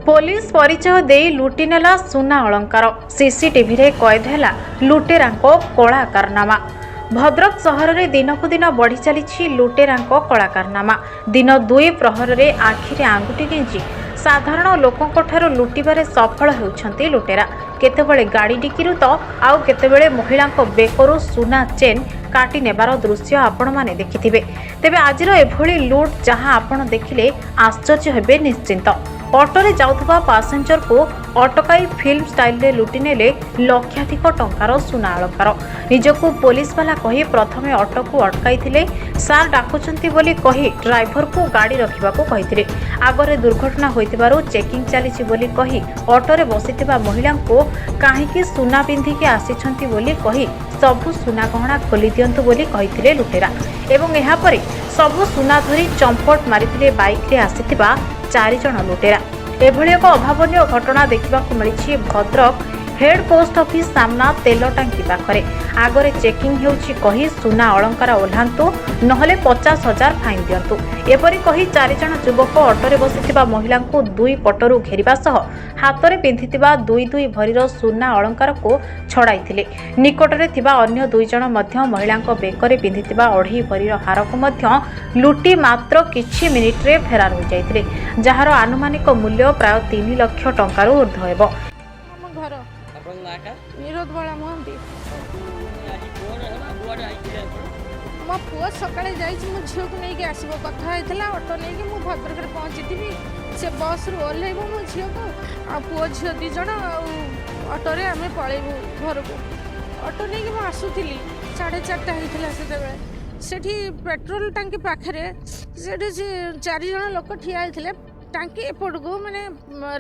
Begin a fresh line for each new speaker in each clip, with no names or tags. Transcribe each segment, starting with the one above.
Police ପରିଚୟ ଦେଇ ଲୁଟିନେଲା ସୁନା ଅଳଙ୍କାର। ସିସିଟିଭିରେ କଏଦ ହେଲା ଲୁଟେରାଙ୍କ କଳା କାରନାମା। ଭଦ୍ରକ ସହରରେ ଦିନକୁ ଦିନ ବଢ଼ି ଚାଲିଛି ଲୁଟେରାଙ୍କ କଳା କାରନାମା। ଦିନ ଦୁଇ ପ୍ରହରରେ ଆଖିରେ ଆଙ୍ଗୁଠି ଗେଞ୍ଜି ସାଧାରଣ ଲୋକଙ୍କଠାରୁ ଲୁଟିବାରେ ସଫଳ ହେଉଛନ୍ତି ଲୁଟେରା। କେତେବେଳେ ଗାଡ଼ି ଡିକିରୁ ତ ଆଉ କେତେବେଳେ ମହିଳାଙ୍କ ବେକରୁ ସୁନା ଚେନ୍ କାଟି ନେବାର ଦୃଶ୍ୟ ଆପଣମାନେ ଦେଖିଥିବେ। ତେବେ ଆଜିର ଏଭଳି ଲୁଟ୍ ଯାହା ଆପଣ ଦେଖିଲେ ଆଶ୍ଚର୍ଯ୍ୟ ହେବେ ନିଶ୍ଚିନ୍ତ। ଅଟୋରେ ଯାଉଥିବା ପାସେଞ୍ଜରକୁ ଅଟକାଇ ଫିଲ୍ମ ଷ୍ଟାଇଲରେ ଲୁଟି ନେଲେ ଲକ୍ଷାଧିକ ଟଙ୍କାର ସୁନା ଅଳଙ୍କାର। ନିଜକୁ ପୋଲିସବାଲା କହି ପ୍ରଥମେ ଅଟୋକୁ ଅଟକାଇଥିଲେ। ସାର୍ ଡାକୁଛନ୍ତି ବୋଲି କହି ଡ୍ରାଇଭରକୁ ଗାଡ଼ି ରଖିବାକୁ କହିଥିଲେ। ଆଗରେ ଦୁର୍ଘଟଣା ହୋଇଥିବାରୁ ଚେକିଂ ଚାଲିଛି ବୋଲି କହି ଅଟୋରେ ବସିଥିବା ମହିଳାଙ୍କୁ କାହିଁକି ସୁନା ପିନ୍ଧିକି ଆସିଛନ୍ତି ବୋଲି କହି ସବୁ ସୁନା ଗହଣା ଖୋଲି ଦିଅନ୍ତୁ ବୋଲି କହିଥିଲେ ଲୁଟେରା। ଏବଂ ଏହାପରେ ସବୁ ସୁନା ଧରି ଚମ୍ପଟ ମାରିଥିଲେ ବାଇକ୍ରେ ଆସିଥିବା ଚାରିଜଣ ଲୁଟେରା। ଏଭଳି ଏକ ଅଭାବନୀୟ ଘଟଣା ଦେଖିବାକୁ ମିଳିଛି ଭଦ୍ରକ ହେଡ୍ ପୋଷ୍ଟ ଅଫିସ ସାମ୍ନା ତେଲ ଟାଙ୍କି ପାଖରେ। ଆଗରେ ଚେକିଂ ହେଉଛି କହି ସୁନା ଅଳଙ୍କାର ଓହ୍ଲାନ୍ତୁ, ନହେଲେ 50,000 ଫାଇନ୍ ଦିଅନ୍ତୁ, ଏପରି କହି ଚାରିଜଣ ଯୁବକ ଅଟୋରେ ବସିଥିବା ମହିଳାଙ୍କୁ ଦୁଇ ପଟରୁ ଘେରିବା ସହ ହାତରେ ପିନ୍ଧିଥିବା ଦୁଇ ଦୁଇ ଭରିର ସୁନା ଅଳଙ୍କାରକୁ ଛଡ଼ାଇଥିଲେ। ନିକଟରେ ଥିବା ଅନ୍ୟ ଦୁଇ ଜଣ ମଧ୍ୟ ମହିଳାଙ୍କ ବେକରେ ପିନ୍ଧିଥିବା ଅଢ଼େଇ ଭରିର ହାରକୁ ମଧ୍ୟ ଲୁଟି ମାତ୍ର କିଛି ମିନିଟ୍ରେ ଫେରାର ହୋଇଯାଇଥିଲେ, ଯାହାର ଆନୁମାନିକ ମୂଲ୍ୟ ପ୍ରାୟ 3 ଲକ୍ଷ ଟଙ୍କାରୁ ଉର୍ଦ୍ଧ୍ୱ ହେବ।
ଆମ ଘର।
ଆପଣଙ୍କ ନାଁଟା?
ନିରୋଦବାଳା ମହାନ୍ତି।
ଆଜି କ'ଣ ହେଲା? କୁଆଡ଼େ ଆଇଥିଲେ ଆପଣ?
ମୋ ପୁଅ ସକାଳେ ଯାଇଛି ମୋ ଝିଅକୁ ନେଇକି ଆସିବ। କଥା ହେଇଥିଲା, ଅଟୋ ନେଇକି ମୁଁ ଭଦ୍ରକରେ ପହଞ୍ଚିଥିବି, ସେ ବସ୍ରୁ ଓହ୍ଲେଇବ ମୋ ଝିଅକୁ ଆଉ ପୁଅ ଝିଅ ଦୁଇ ଜଣ, ଆଉ ଅଟୋରେ ଆମେ ପଳେଇବୁ ଘରକୁ। ଅଟୋ ନେଇକି ମୁଁ ଆସୁଥିଲି, 4:30 ହେଇଥିଲା ସେତେବେଳେ। ସେଠି ପେଟ୍ରୋଲ ଟାଙ୍କି ପାଖରେ ସେଠି ସେ ଚାରିଜଣ ଲୋକ ଠିଆ ହେଇଥିଲେ। ଟାଙ୍କି ଏପଟକୁ, ମାନେ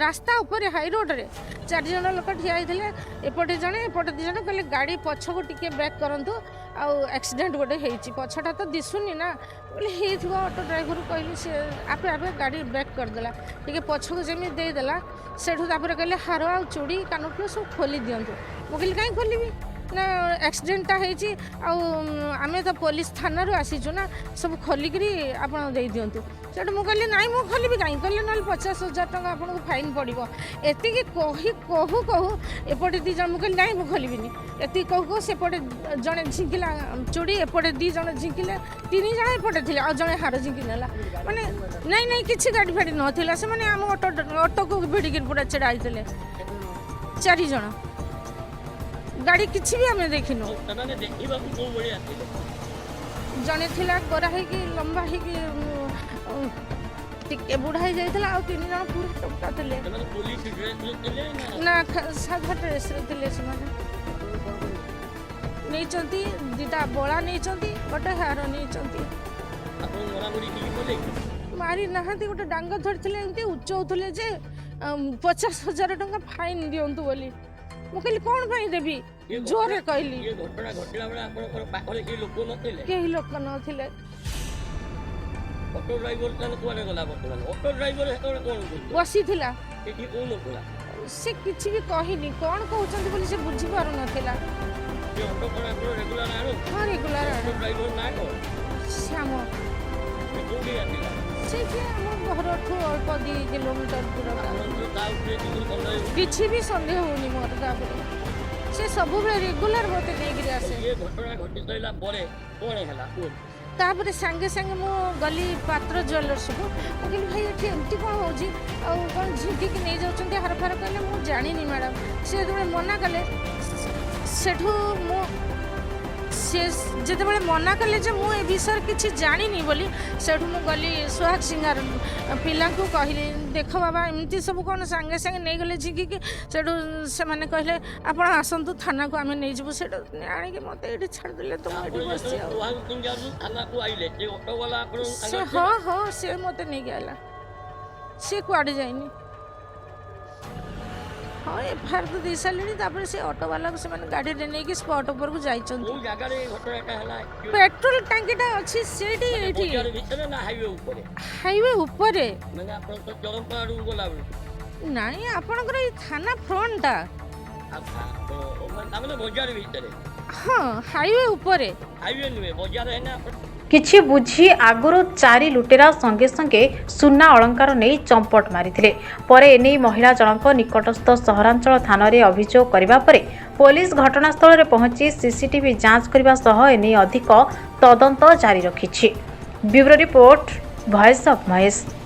ରାସ୍ତା ଉପରେ ହାଇ ରୋଡ଼ରେ ଚାରିଜଣ ଲୋକ ଠିଆ ହେଇଥିଲେ। ଏପଟେ ଜଣେ, ଏପଟେ ଦୁଇ ଜଣ। କହିଲେ, ଗାଡ଼ି ପଛକୁ ଟିକେ ବ୍ୟାକ୍ କରନ୍ତୁ, ଆଉ ଆକ୍ସିଡେଣ୍ଟ ଗୋଟେ ହେଇଛି। ପଛଟା ତ ଦିଶୁନି ନା ବୋଲି ହେଇଥିବ। ଅଟୋ ଡ୍ରାଇଭରକୁ କହିଲି, ସେ ଆପେ ଆପେ ଗାଡ଼ି ବ୍ୟାକ୍ କରିଦେଲା, ଟିକେ ପଛକୁ ଯେମିତି ଦେଇଦେଲା। ସେଠୁ ତାପରେ କହିଲେ, ହାର ଆଉ ଚୁଡ଼ି, କାନଫୁଲ ସବୁ ଖୋଲି ଦିଅନ୍ତୁ। ମୁଁ କହିଲି, କାହିଁ ଖୋଲିବି? ନା, ଆକ୍ସିଡେଣ୍ଟଟା ହେଇଛି ଆଉ ଆମେ ତ ପୋଲିସ ଥାନାରୁ ଆସିଛୁ ନା, ସବୁ ଖୋଲିକିରି ଆପଣ ଦେଇଦିଅନ୍ତୁ। ସେଠୁ ମୁଁ କହିଲି, ନାଇଁ, ମୁଁ ଖୋଲିବି କାହିଁ? କହିଲେ, ନହେଲେ 50,000 ଟଙ୍କା ଆପଣଙ୍କୁ ଫାଇନ୍ ପଡ଼ିବ। ଏତିକି କହି କହୁ କହୁ ଏପଟେ ଦୁଇ ଜଣ, ମୁଁ କହିଲି, ନାଇଁ, ମୁଁ ଖୋଲିବିନି। ଏତିକି କହୁ କହୁ ସେପଟେ ଜଣେ ଝିଙ୍କିଲା ଚୁଡ଼ି, ଏପଟେ ଦୁଇ ଜଣ ଝିଙ୍କିଲେ, ତିନି ଜଣ ଏପଟେ ଥିଲେ, ଆଉ ଜଣେ ହାର ଝିଙ୍କି ନେଲା। ମାନେ ନାଇଁ ନାଇଁ, କିଛି ଗାଡ଼ି ଫାଡ଼ି ନଥିଲା। ସେମାନେ ଆମ ଅଟୋକୁ ଭିଡ଼ିକିରି ପୁରା ଛିଡ଼ା ହେଇଥିଲେ ଚାରି ଜଣ। ଗାଡ଼ି କିଛି ବି ଆମେ ଦେଖିନୁ।
ଆଉ ସେମାନେ ଦେଖିବାକୁ କୋଉ ଭଳିଆ ଥିଲେ?
ଜଣେ ଥିଲା ଗୋରା ହେଇକି, ଲମ୍ବା ହେଇକି, ଟିକେ ବୁଢ଼ା ହେଇଯାଇଥିଲା। ଆଉ ତିନି ଜଣ ପୁରା ଟୋକା ଥିଲେ।
ସେମାନେ ପୋଲିସ ଡ୍ରେସରେ ଥିଲେ ନା?
ନା, ସାଧା ଡ୍ରେସ୍ରେ ଥିଲେ। ସେମାନେ ନେଇଛନ୍ତି, ଦୁଇଟା ବଳା ନେଇଛନ୍ତି, ଗୋଟେ ହାର ନେଇଛନ୍ତି।
ଆପଣ ମରାମରି ଟିକେ କଲେ?
ମାରି ନାହାନ୍ତି, ଗୋଟେ ଡାଙ୍ଗ ଧରିଥିଲେ, ଏମିତି ଉଚଉଥିଲେ ଯେ 50,000 ଟଙ୍କା ଫାଇନ୍ ଦିଅନ୍ତୁ ବୋଲି। ମୁଁ କହିଲି, କ'ଣ ପାଇଁ ଦେବି? ଜୋରରେ କହିଲି।
ଇଏ ଘଟଣା ଘଟିଲା ବେଳେ ଆପଣଙ୍କର ପାଖରେ କେହି ଲୋକ ନଥିଲେ?
କେହି ଲୋକ ନଥିଲେ।
ଅଟୋ ଡ୍ରାଇଭର ତାହେଲେ କୁଆଡ଼େ ଗଲା ବର୍ତ୍ତମାନ? ଅଟୋ ଡ୍ରାଇଭର ସେତେବେଳେ କ'ଣ କରୁଥିଲା?
ବସିଥିଲା।
ସେଠି କହୁନଥିଲା?
ସେ କିଛି ବି କହିନି। କ'ଣ କହୁଛନ୍ତି ବୋଲି ସେ ବୁଝିପାରୁନଥିଲା।
ସେ ଅଟୋ କ'ଣ ଆପଣ ରେଗୁଲାର ଆଣନ୍ତି?
ହଁ, ରେଗୁଲାର।
ଅଟୋ ଡ୍ରାଇଭର ନାଁ କ'ଣ?
ଶ୍ୟାମ।
ସେ କୋଉଠି ଆସିଲା?
ସେଇଠି, ଆମ ଘରଠୁ ଅଳ୍ପ 2 କିଲୋମିଟର ଦୂର।
ଆପଣଙ୍କର ତା ଉପରେ କିଛି ସନ୍ଦେହ?
କିଛି ବି ସନ୍ଦେହ ହଉନି ମୋର ତାପରେ। ସେ ସବୁବେଳେ ରେଗୁଲାର ମୋତେ ନେଇକିରି ଆସେ।
ଇଏ ଘଟଣା ଘଟି ସାରିଲା ପରେ କ'ଣ ହେଲା କୁହନ୍ତୁ।
ତାପରେ ସାଙ୍ଗେ ସାଙ୍ଗେ ମୁଁ ଗଲି ପାତ୍ର ଜୁଏଲର୍ସକୁ। ମୁଁ କହିଲି, ଭାଇ, ଏଠି ଏମିତି କ'ଣ ହେଉଛି? ଆଉ କ'ଣ ଝିଙ୍କିକି ନେଇଯାଉଛନ୍ତି ହାର ଫାର? କହିଲେ, ମୁଁ ଜାଣିନି ମ୍ୟାଡ଼ାମ୍। ସେ ଯେତେବେଳେ ମନା କଲେ, ସେଠୁ ମୁଁ ସେ ଯେତେବେଳେ ମନା କଲେ ଯେ ମୁଁ ଏ ବିଷୟରେ କିଛି ଜାଣିନି ବୋଲି, ସେଠୁ ମୁଁ ଗଲି ସୁହାଗ ସିଙ୍ଗାର ପିଲାଙ୍କୁ କହିଲି, ଦେଖ ବାବା, ଏମିତି ସବୁ କ'ଣ ସାଙ୍ଗେ ସାଙ୍ଗେ ନେଇଗଲେ ଝିଙ୍କିକି। ସେଠୁ ସେମାନେ କହିଲେ, ଆପଣ ଆସନ୍ତୁ ଥାନାକୁ, ଆମେ ନେଇଯିବୁ। ସେଠୁ ଆଣିକି ମୋତେ ଏଇଠି ଛାଡ଼ିଦେଲେ ତ ମୁଁ ଏଠି
ଆପଣ
ବସିଛି।
ଯେତେବେଳେ
ଆଉ
ସୁହାଗ ସିଙ୍ଗାରରୁ ଥାନାକୁ ଆଇଲେ, ସେ ଅଟୋବାଲା ଆପଣଙ୍କ
ସେ
ସାଙ୍ଗରେ
ହଁ, ସେ ମୋତେ ନେଇକି ଆଇଲା। ସେ କୁଆଡ଼େ ଯାଇନି। ହଁ, ଏଫଆଇଆର ତ ଦେଇ ସାରିଲିଣି। ତାପରେ ସେ ଅଟୋବାଲାକୁ ସେମାନେ ଗାଡ଼ିରେ ନେଇକି ସ୍ପଟ୍ ଉପରକୁ ଯାଇଛନ୍ତି।
କୋଉ ଜାଗାରେ ଏଇ ଘଟଣାଟା ହେଲା?
ପେଟ୍ରୋଲ ଟାଙ୍କିଟା ଅଛି ସେଇଠି, ଏଇଠି।
ବଜାର ଭିତରେ ନା ହାଇୱେ ଉପରେ?
ହାଇୱେ ଉପରେ।
ମାନେ ଆପଣଙ୍କ ଚରମ୍ପା ଆଡ଼କୁ ଗଲାବେଳକୁ?
ନାଇଁ, ଆପଣଙ୍କର ଏଇ ଥାନା ଫ୍ରଣ୍ଟଟା।
ଆଉ ମାନେ ତାମାନେ ବଜାର ଭିତରେ?
ହଁ, ହାଇୱେ ଉପରେ।
ହାଇୱେ ନୁହେଁ, ବଜାର ହେଲେ ଆପଣ
କିଛି ବୁଝି ଆଗରୁ ଚାରି ଲୁଟେରା ସଙ୍ଗେ ସଙ୍ଗେ ସୁନା ଅଳଙ୍କାର ନେଇ ଚମ୍ପଟ ମାରିଥିଲେ। ପରେ ଏନେଇ ମହିଳା ଜଣକ ନିକଟସ୍ଥ ସହରାଞ୍ଚଳ ଥାନାରେ ଅଭିଯୋଗ କରିବା ପରେ ପୋଲିସ ଘଟଣାସ୍ଥଳରେ ପହଞ୍ଚି ସିସିଟିଭି ଯାଞ୍ଚ କରିବା ସହ ଏନେଇ ଅଧିକ ତଦନ୍ତ ଜାରି ରଖିଛି। Bureau report, voice of Mahesh.